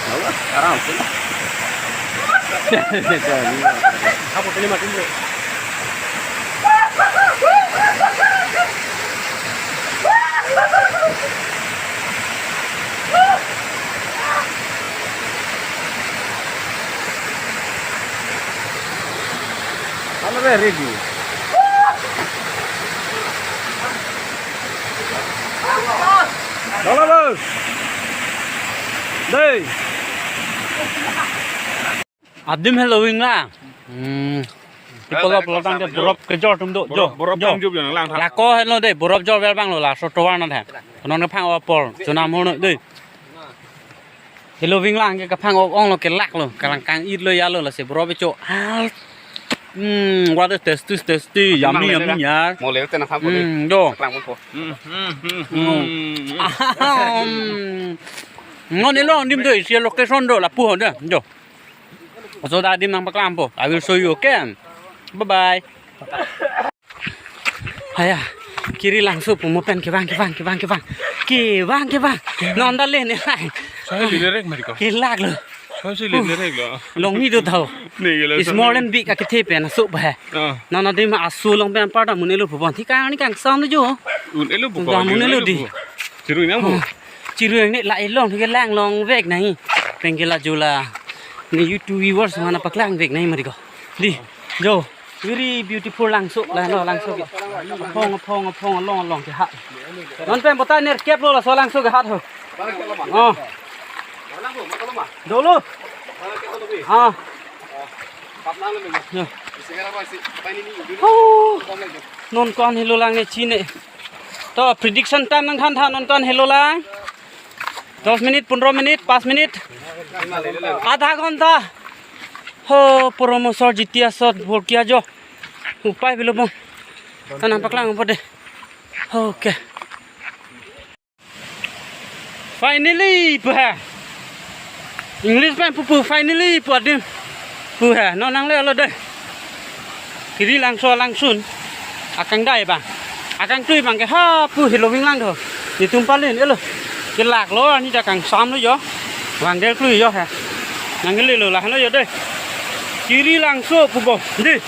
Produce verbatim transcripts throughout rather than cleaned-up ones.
Aram se. Ano re ready? Dolo, bos. Dei. Adim helo wing la. Hmm. People of Lotang ke borop kejor atum do. Borop, jo, borop jo. Tangjup yang lang thak. Lako helo dei, borop jor vel bang lo la, so tovar na thak. Konon kephang apor, chuna mono dei. Helo wing lang ke kephang ong lo, kelak lo, kalang kang-it lo ya lo, lasi borop icho. Hmm, what a tasty, tasty, yummy, yummy, yaar. Mo le te na kham ko le. Hmm, jo. Lang ko. Hmm, hmm, hmm, hmm. Ahem. Non elo nim do, isi location do, lapu ho de, jo. So da adim nangpaklang po. I will show you, okay? Bye bye. Haya, Kirilangso pu mo pen kevang, kevang, kevang, kevang. Kevang, kevang. Non da le ne lai. Sai le le rek mari ko. Kelak lo. Sai le le rek lo. Longni do thau. Ne ke la. It's more than big, akethe pen aso ba. Ah. Non adim aso along pen par ta mun-elo pu bon. Thik kang ni kangsam lo jo. Un-elo pu ko. Mun-elo di. Chiru nang pu. Oh. Chiru ne la ilong thik lang longvek nai. Pen ke la jo la. Ne YouTube viewers mana paklangvek nai mari ko. Di. Jo. Very beautiful Langso, la lo Langso ke. Aphong, aphong, aphong, along, along ke ha. Non pen bota nerkep lo laso Langso ke ha ho. Oh. Dolo. Ah. Ya. Oh. Non ko-an helo lang ne chine. To prediction time nangthan tha, non ko-an helo lang. Dos minit, pondro minit, pas minit. Adha ghonta. Ho, poro mosor jitia sot, bor kiya jo. Upai bilo bong. Tanam paklang po de. Okay. Finally, pu ha. English pen pupu finally pu adim. Pu ha, non nanglelo dei. Kirilangso alangsun. Akangdai bang. Akangtui bang ke ha pu helo wing lang do. Netum palen elo. Kelak lo ani ta kangsam lo jo. Vangdet klui jo ha. Nanglelo la hano jo dei. Kirilangso pu bo. Dei.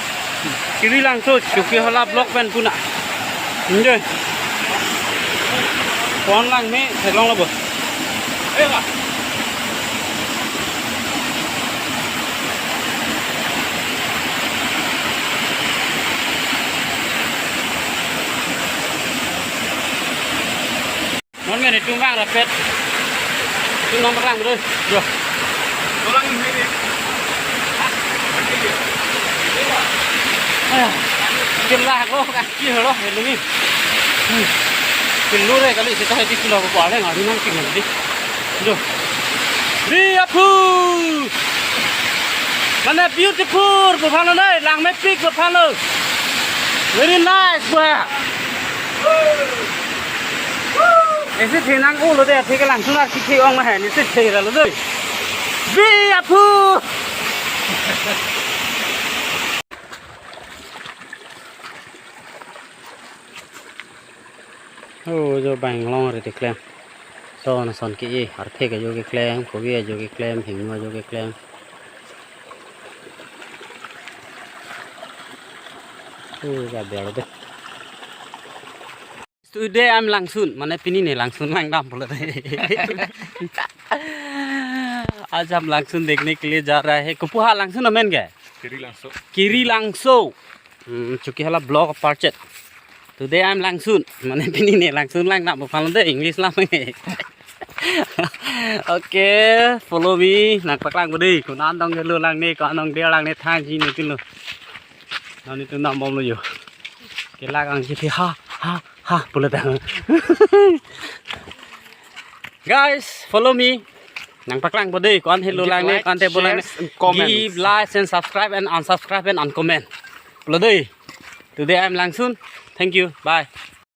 Kirilangso Chokihola block pen puna. Dei. Pon lang me theklong lo bo. Non ngen netum vang rapet. Netum nangpaklang dei. Jo. Aya, kelak lo, kaki lo, helo ni. Hmm. Kilo re kali seta hedi kilo ko ale ngari nang ting di. Jo. Di aphu. Mane beautiful, pu aphan lo dei, langmepik pu aphan lo. Very nice, pu ha. Isi thenang ulo dei, thik lang sunar kiki ong ma hai, isi thera lo dei. Bi aphu. Oh, jo bang long re te klem. Son, son ke-e, arthe ajo keklem, kobi ajo keklem, hingno ajo keklem. Oh, ja ber de. Today I'm Langsun, mane pini ne Langsun langdam pulo de. आज हम Langsun देखने के लिए जा रहा है। Kopu ha Langsun amen ke? Kirilangso. Kirilangso. Hmm, Chokihola block aparchet. Today I'm Langsun. Mane pini ne Langsun langdam pu aphan lo dei, English lang. Okay, follow me. Nangpaklang po dei. Ko-an dong helo lang ne, ko-an dong der lang ne, thanji ne tin lo. Nani tu nam bom lo jo. Kelak ang si ha, ha, ha, pulo tang. Guys, follow me. Nangpaklang po dei, ko-an helo lang ne, ko-an te bo lang ne. Give like, share, and comment. Give like and subscribe and unsubscribe and uncomment. Pulo dei. Today I'm Langsun. Thank you. Bye.